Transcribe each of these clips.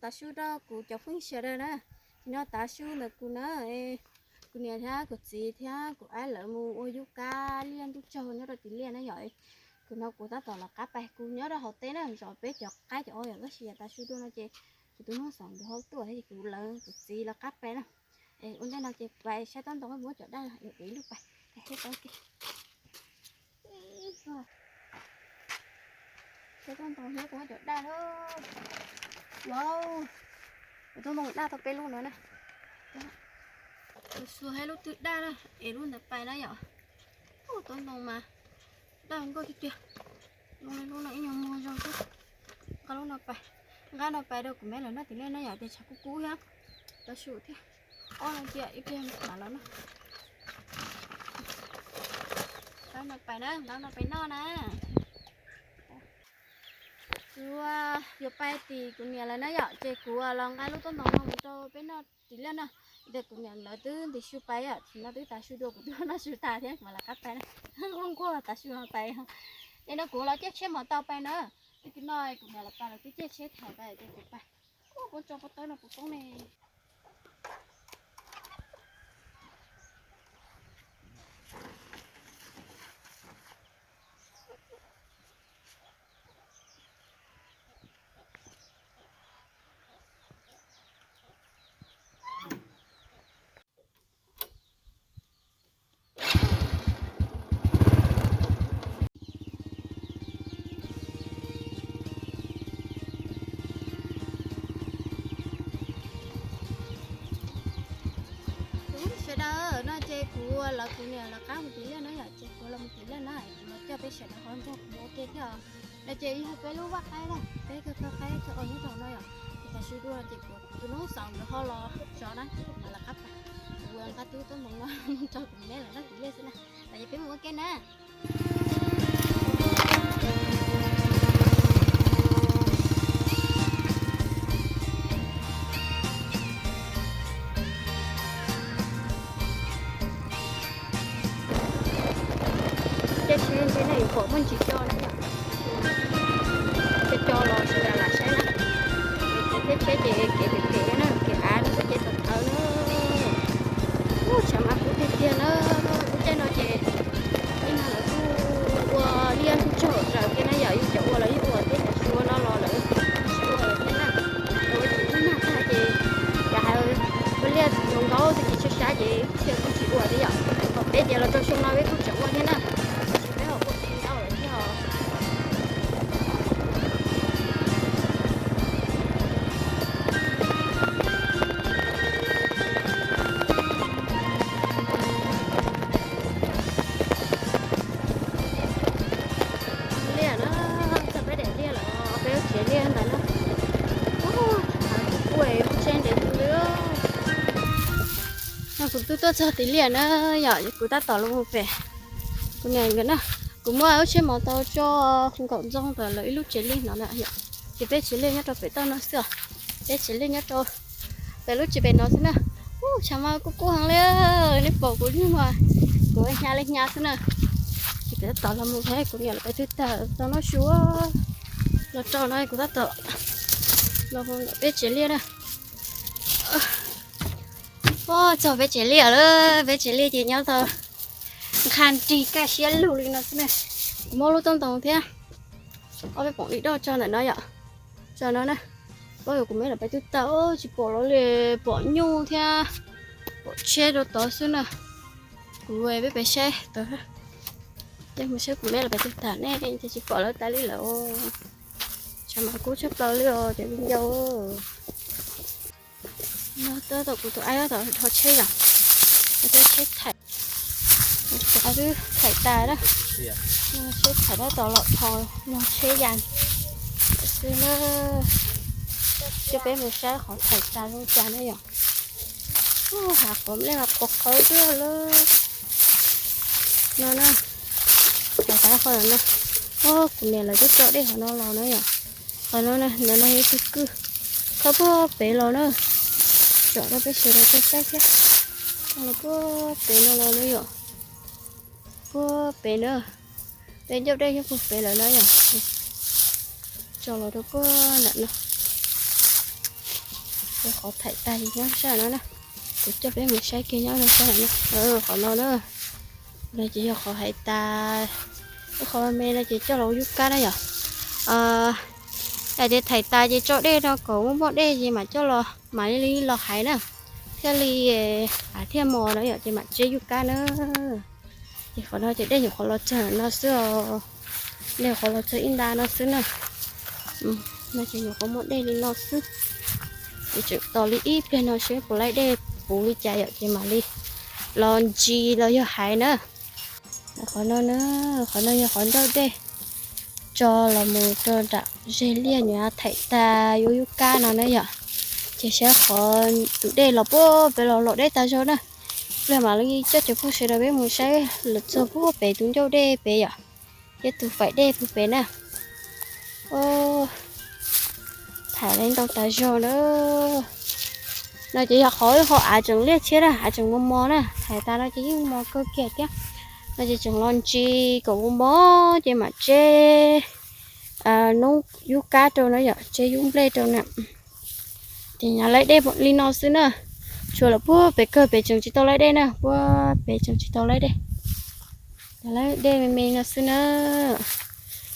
Tav su rau kuv cov phooj ywg sawv daws na, nim no tav su ntawm kuv na, kuv niam thiab kuv txiv thiab kuv ab lawv mus ua yub kab liaj ntuj tsaug nyob rau tim liaj na yom. Kuv no kuv tab tom los qab pais, kuv nyob rau hauv teb na, zov peb cov qaib cov o yom, tab sis yog tav su dua no ces kuv tus noog xaus nkawd ho tuaj thiab ces kuv lawv kuv txiv los qab pais na. Ua ntej no ces pais saib tsob ntoo muab cov daj, ib lub pais, saib tsob ntoo thiab kuv muab cov daj lawm. Wow, kuv tsob ntoo daj tau peb lub no na. Kuv xuas ib lub twg daj na, es lub ntawd pais na yom. Tsob ntoo mas daj nkauj tiag tiag. Lub no ib nyuag muag zog xwb. Nqa lub no pais, nqa no pais rau kuv me lawv noj tim liaj na yom, ces tshav kub kub thiab, tau su thiab. Ob no cia ib pliag mam los noj. Nqa no pais na, nqa no pais noj na. Kuv yuav pais tim kuv niam lawv na yom, ces kuv los nqa lub tsob ntoo no mus rau peb noj tim liaj na. Ces kuv niam lawv twb ntim su pais yom, no twb tav su dua kuv twb noj su tas thiab kuv mam li qab pais na. Nquag nquag tav su no pais. Ces no kuv los caij tsheb mos tau pais na. Ib tug no kuv niam lawv pais los twb caij tsheb thauj pais ces kuv pais. Ua kuv tso pob tawb no puas poob ne. Sawv daws, no ces kuv lawv kuv niam lawv qab mus tim liaj na yom, ces kuv los mus tim liaj na, kuv los coj peb sawv daws ho nrog kuv ua ke thiab os. No ces yog peb lub vaj qaib na, peb kawg qaib kawg os nyob rau no yom. Ces tav su dua ces kuv tus noob xaus nkawd ho los zov na, ces kuv mam li qab pais. Kuv nqa tub tub ntoo no rau kuv me lawv noj tim liaj xwb na. Los ces peb mus ua ke na. Caij tsheb ntawm no yuav pom muaj ntsis co na yom. Caij co los sawv daws lam saib na. Caij tsheb ces kev pem pem na, kev av no ces tawv tawv na. Ub, tshav mas kub tiag tiag na. Lub caij no ces ib no lawv kuj ua liaj ntuj tsaug raws kiag na yom, yeej cov ua los yeej ua thiab, tab sis ua no los lawv tsis ua lawm thiab na. Lawv ua tsis ua nag tag ces yog hais ua liaj zoo nkauj tag kis tshaib sab ces thiaj kuj tsis ua thiab yom. Ho peb ces los rau xyoo no peb kuj tseem ua thiab na, tab sis peb ho ua tsis tau lawm thiab os. Liaj na, txog peb daim liaj lawm, peb lub tsev liaj ntawd na. Ub, kuv kuj tseem ntev tus li. No kuv twb tuaj txog tim liaj na yom, kuv tab tom los mus pem kuv niam nkawd na. Kuv muab lub tsheb mos tau tso nkaum ntxoog ntawm lawv ib lub tsev liaj no na yom. Ces peb tsev liaj nyob rau pem toj no xwb os. Peb tsev liaj nyob rau pem lub tsev pem no xwb na. Ub, tshav mas kub kub heev li, nej pom kuv nyuag mas kuv hnyav li hnyav xwb na. Ces peb tab tom los mus pem kuv niam lawv pem twg tag tau noj su los rau no kuv tab tom los mus peb tsev liaj na. Ub, txog peb tsev liaj lawm, peb tsev liaj ces nyob tau nqha nrig kaj siab lug li no xwb na. Kuv muab lub tsob ntoo thiab ob peb poom li doj tso ntawm no yom, tso no na. Paub yuav kuv me lawv pem twg tag, tsis pom lawv li, pom nyuj thiab pom tsheb rau tod xwb na. Kuv peb pem saib tod, ces mus saib kuv me lawv pem twg tag ne, ces tsis pom lawv tas li lawm. Tshav mas kub tshaj plaws li os cov viv ncaus. No tab tom kuv tus aib tab tom dhos tsheb yom, dhos tsheb thaim, cov twb thaim tas na. Tsheb thaim tab tom los dhos, no tsheb yas xwb na. Coj peb mus saib qhov thaim tas zoo cas na yom. Ub, hav qhov lej mas qhuav qhawv xwb lawm. No na, qhov qhov no, ub, kuv niam lawv twb tso dej qhov no los na yom. Qhov no na, ntawm no yog tus kwj, khawb puag pem los na. Tsom rau peb sawv daws tau saib thiab. Los puag pem no los na yom. Puag pem na, peb ncauj dej nyob puag pem lawm na yom. Tso los rau puag nram no. Qhov thaim tas ces nyob sab no na. Kuv coj peb mus saib kiag nyob rau sab no na. Qhov no na, no ces yog qhov hais tas, qhov me no ces coj los ua yub kab na yom. Yog tias thaim tas ces tso dej no kom muaj muaj dej ces mam coj los, mam li los hais na, thiaj li, a, thiaj mos no yom, ces mam tseb yub kab na. Ces qhov no ces dej nyuam qhuav los txog no xwb os. Dej nyuam qhuav los txog ib nta no xwb na. No ces nyuam qhuav muaj dej li no xwb. Ces tseem tos li ib pliag no seb puas laib dej puv li cas yom, ces mam li los ntsis los yog hais na. Qhov no na, qhov no yog qhov ncauj dej tso los mus rau nram zeg liaj nyuam thaim tas yuav yub kab no na yom. Ces saib qhov tus dej los puag pem los los deb tas zog na. Pliag mam li coj cov phooj ywg sawv daws peb mus saib lawm txog puag pem tus ncauj dej pem yom, thiab tus faim dej puag pem na. Thaim li ntau tas zog na. No ces yog qhov wb ho av tseem liaj tshiab na, av tseem mos mos na, thaim tas no ces yeej mos kawg kiag thiab. No ces tseem los ntsis kom mos mos ces mam tseb noob yub kab rau na yom, tseb yub nplej rau na. Ces nyav laib dej li no xwb na. Tshuav lawm puag pem kawg pem tseem tsis tau laib dej na, puag pem tseem tsis tau laib dej. Nyav laib dej me me no xwb na.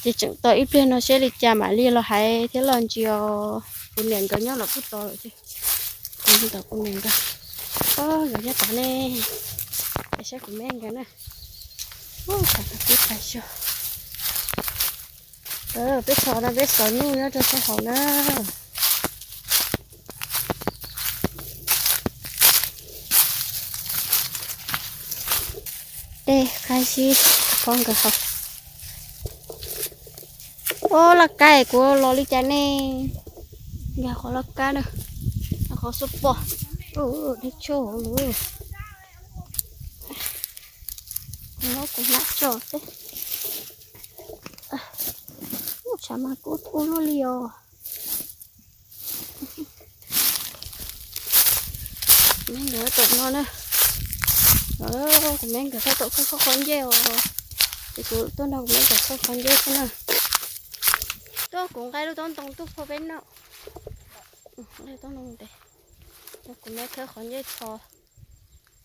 Ces tseem tos ib pliag no seb li cas mam li los hais thiab los ntsis os. Kuv niam nkawd nyob lawm puag tod lawm ces kuv tos kuv niam nkawd. Nkawd nyob tod ne. Saib kuv me nkawd na. Ub, tshav kawg kiag tas zog. Peb tso no peb xov nyuj nyob rau sab hauv na. Dej qab zib poob nkawd hauv. Ub, laj kab kuv los li cas ne? Nkag qhov laj kab na, qhov xub pom. Dej tshoj lawm. Kuv hnab tso xwb. Ub, tshav mas kub kub luaj li os. Me nkawd tom no na. Kuv me nkawd tab tom khawb qhov ncej os. Ces kuv tuaj nrog kuv me nkawd khawb qhov ncej xwb na. Tuaj, kuv nqa lub taub ntoo tuaj phua peb noj. Nqa lub taub ntoo tes, kuv me khawb qhov ncej tho,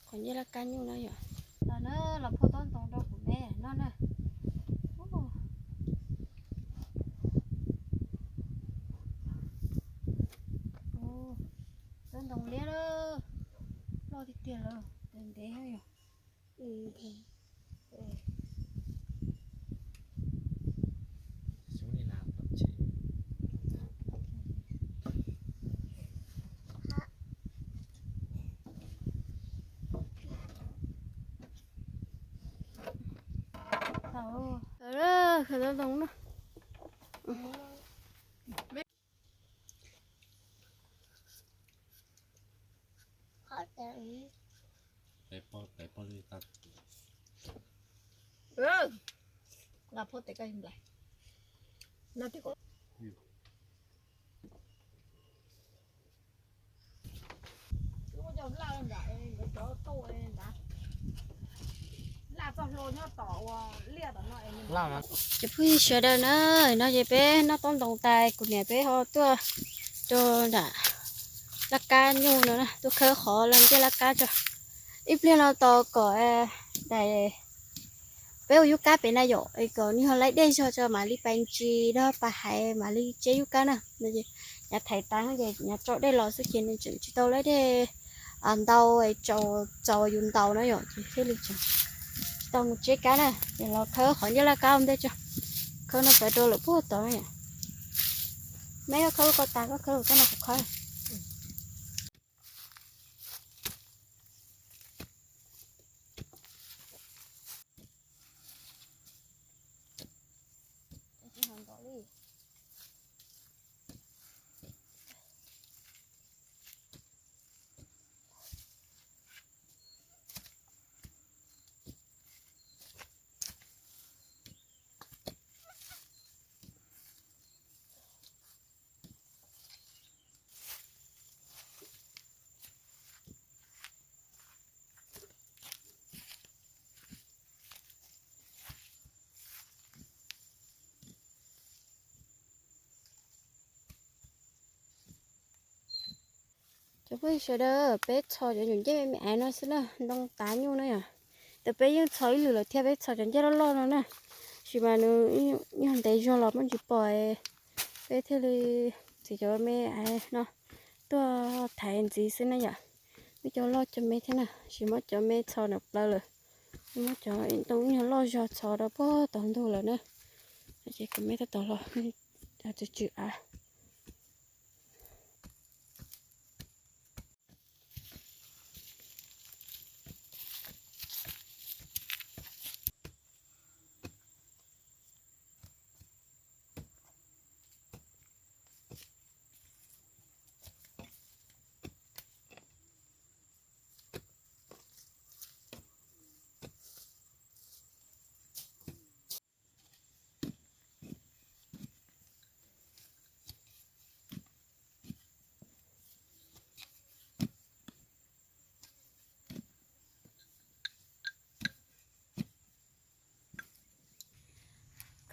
qhov ncej laj kab nyuj no yom. Los na, los phua taub ntoo rau kuv me noj na. Taub ntoo liab lawm, loj tiag tiag lawm, ntev ntev yom. Khawb taub ntoo na. Cov phooj ywg sawv daws na, no ces peb noj taub ntoo tas kuv niam peb ho tuaj rau nram laj kab nyuj no na, tuaj khawb qhov los ncej laj kab tso. Ib pliag no tos kom daim, peb ua yub kab pem na yom, kom nws ho laib dej zog tso mam li pais ntsis rau pais hais mam li tseb yub kab na. Nyav thaiv tas ces nyav tso dej los xwb ces nws tseem tsis tau laib dej ntau, tsaus yus ntaus no yom, ces thiaj li tseem tsis tau mus tseb kab na. Ces los khawb qhov ncej laj kab ua ntej tso, khawb no tawv rau lawm puag tod na yom. Meb koj khawb lub ko tas, koj khawb lub ko no kuv khawb. Phooj ywg sawv daws, peb txhos cov nyuam ncej me me aiv no xwb na, ntoo tav nyuj na yom. Ntawm peb yeej txhos ib lwm lawm thiab, peb txhos cov ncej loj loj no na, sis mas nws yog ntev zog los muaj ntsis pom, peb thiaj li txiav cov me aiv no tuaj thaiv ntxiv xwb na yom. Muab cov loj cov me thiab na, sis muab cov me txhos nram plawv lawm, muab cov ntoo ib nyuag loj zog txhos rau puag tom ntug lawm na. Ces kuv me tab tom los tsw tsw av.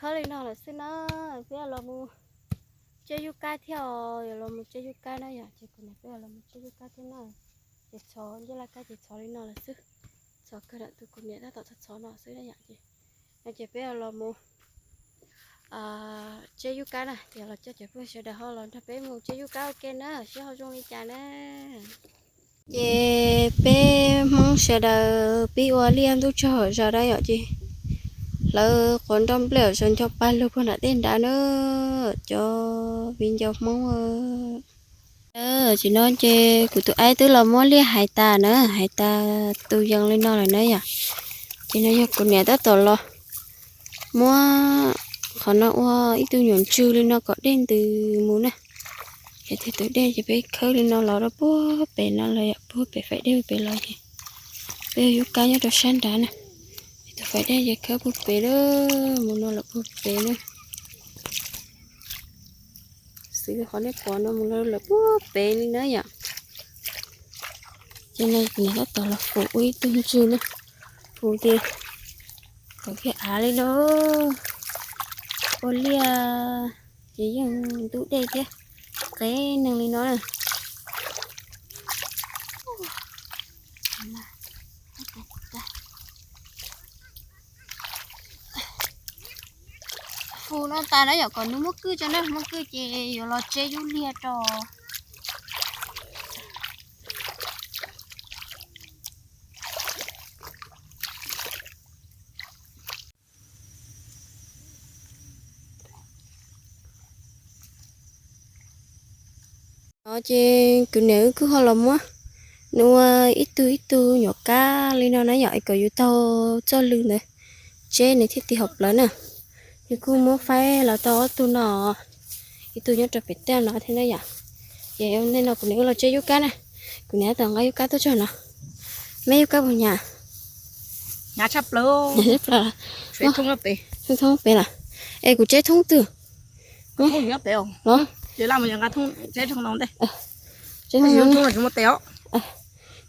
Khawb li no lawm xwb na, peb los mus tseb yub kab thiab os, yuav los mus tseb yub kab na yom, ces kuv niam peb los mus tseb yub kab thiab na. Ces txhos ncej laj kab ces txhos li no lawm xwb, txhos kawg lam tus kuv niam tab tom txhos txhos no xwb na yom. Ces no ces peb los mus tseb yub kab na, ces los coj cov phooj ywg sawv daws ho los nrog peb mus tseb yub kab ua ke na, seb ho zoo li cas na. Ces peb Hmoob sawv daws pib ua liaj ntuj tsaug hauv zos dab yom, ces hlawv quav nroj nplej hauv zos ncho pa lug puag nram tej nrad na, cov viv ncaus Hmoob. Tam sim no ces kuv tus aib twb los muab liaj hais tas na, hais tas tus yees li no lawm na yom. Ces no yog kuv niam tab tom los muab qhov no ua ib tug nyuam ntswg li no kom dej ntws mus na. Ces tus dej ces peb khawb li no los rau puag pem no los yom, puag pem faim dej pem los ces peb yub kab nyob rau sab nrad na. Tus faim dej ces khawb puag pem lawm, mus no lawm puag pem na. Xws li qhov nej pom no mus lawm puag pem li na yom. Ces no kuv niam tab tom los fum ua ib tug ntswg na, fum tias kom kiag av li no ua liaj, ces yeej ntub dej thiab qev neeg li no na. Fum no tas na yom, kom nws muaj kwj tso na, muaj kwj ces yuav los tseb yub liaj rau. No ces kuv niam wb kuj ho los muab nws ua ib tug ib tug nyuam kab li no na yom, es kom yus taug txoj lw ntawd tseb nws thiaj ti hauv plawv na. Nws kuj muab faib los tau ob tug no, ib tug nyob rau pem tej no thiab na yom. Ces nej no kuv niam wb los tseb yub kab na, kuv niam tab tom nqa yub kab tuaj txog no. Meb yub kab puas hnyav? Hnyav tshaj plaws. Thoob pem lawm. Es kuv tseb thoob twg? Los,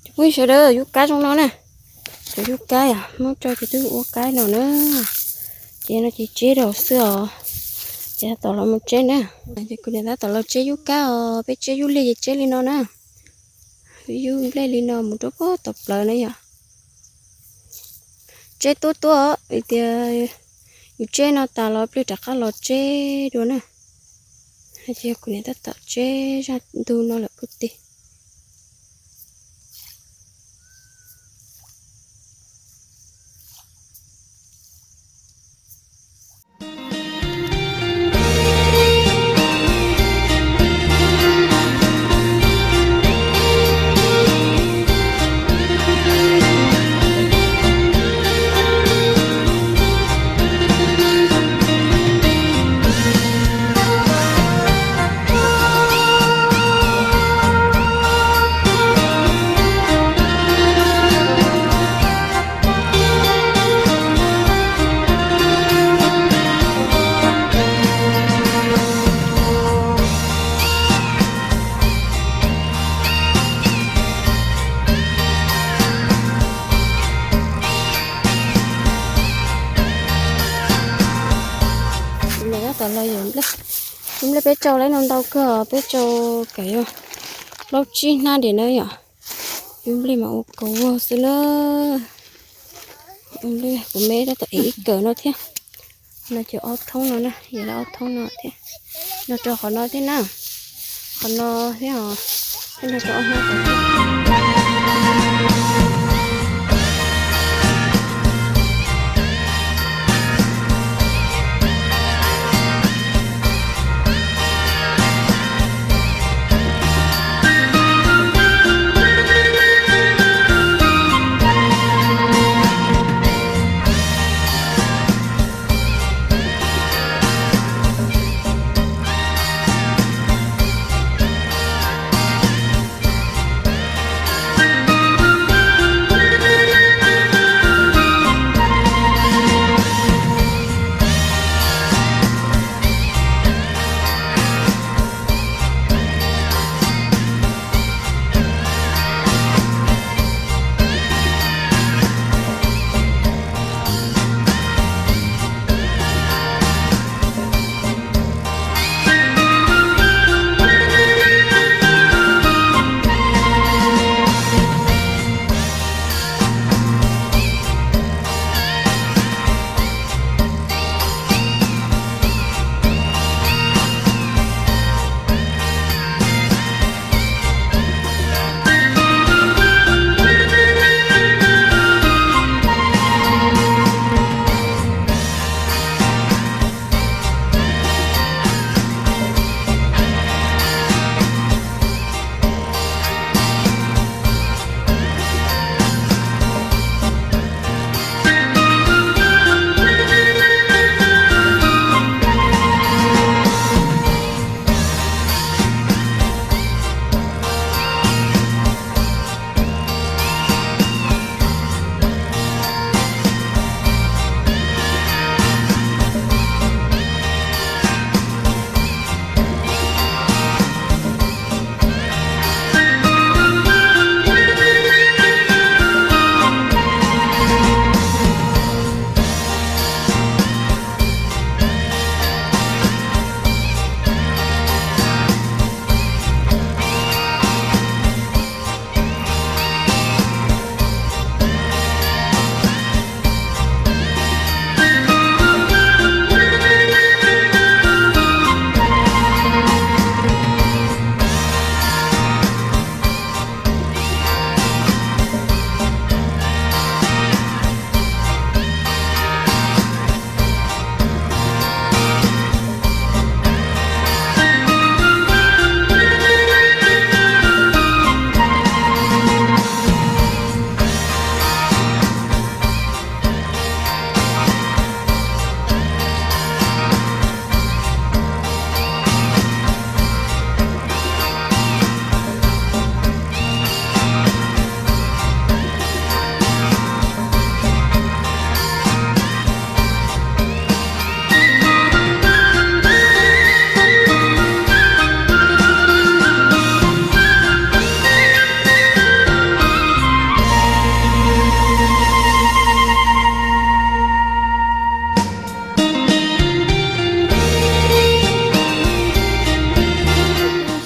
cov phooj ywg sawv daws, yub kab zoo no na. Cov yub kab yom, muab tso ces twb ua kab no na. Ces no ces tseb rau xwb os. Ces tab tom los mus tseb na. Ces kuv niam tab tom los tseb yub kab os, peb tseb yub liaj ces tseb li no na. Yub nplej li no mus rau puag tom plawv na yom. Tseb tuab tuab os, vim tias yus tseb no tas los plig rov qab los tseb dua na. Ces kuv niam tab tom tseb zaj ntug no lawm puag tim. Tab tom los yuav nplej, nplej peb tsau lawm no ntau kawg, peb tsau kom yog plaub tsib hnab diam na yom. Cov nplej mas ua kaus vog xwb na. Nplej kuv me tab tom ev ib kawm no thiab. No ces ob thoob no na, yog lawv ob thoob no thiab. No rau qhov no thiab na, qhov no thiab os, thiab no rau ob hnab qhov no.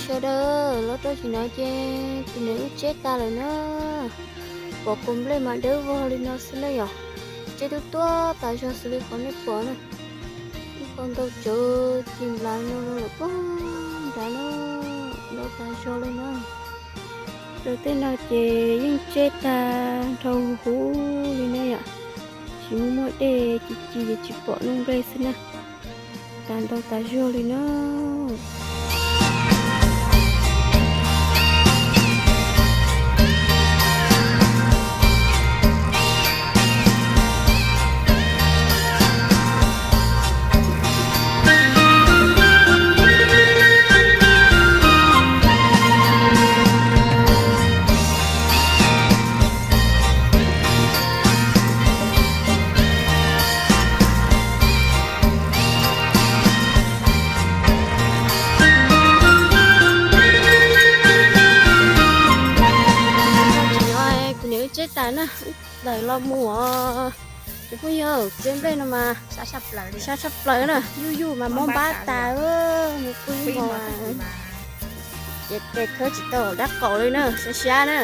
Sawv daws, los rau sim no ces tus niam wb tseb tas lawm na. Pom kaus nplej mas dawb vog li no xwb na yom. Tseb twb tuab tas zog xws li qhov nej pom na. Ib qho ntau tsawv ci nplav no lawm puag nrad na, ntau tas zog li na. Raws tej no ces yeej tseb tag nrho huv huv li na yom. Tsis muaj muaj dej ci ci ces tsis pom lub nplej xwb na. Tas ntau tas zog li na. Kuv niam wb tseb tas na, wb tawm los mus os. Cov phooj ywg, tsev nplej no mas sab tshaj plaws na, yuj yuj mas mob npab tas, mus pw ib hmos. Ces tes khawb tsis tau dab qaum li na, sab sab na.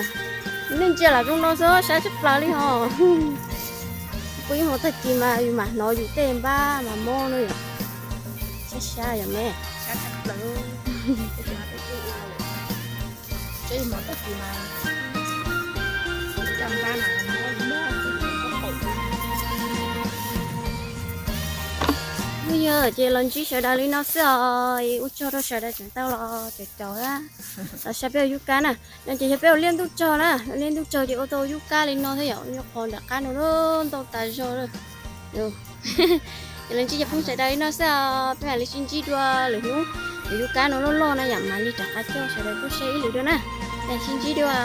Nej ntsia lam zoo no xwb, sab tshaj plaws li hos. Puas yog mus tag kis mas yus mam hnov yus tej npab mas mob na yom. Sab sab yom me. Hnub yog ces los ntsib sawv daws li no xwb os, ua tsaug rau sawv daws tseem tau los caum caum na. Los saib peb ua yub kab na, no ces yog peb ua liaj ntuj tsog na, liaj ntuj tsog ces ua tau yub kab li no thiab yom, nyuam qhuav nram qab no ntau tas zog. Ces los ntsib cov phooj sawv daws li no xwb os, peb mam li sib ntsib dua lwm hnub, lwm yub kab no loj loj na yom, mam li rov qab coj sawv daws tuaj saib ib lwm dua na. Ces sib ntsib dua.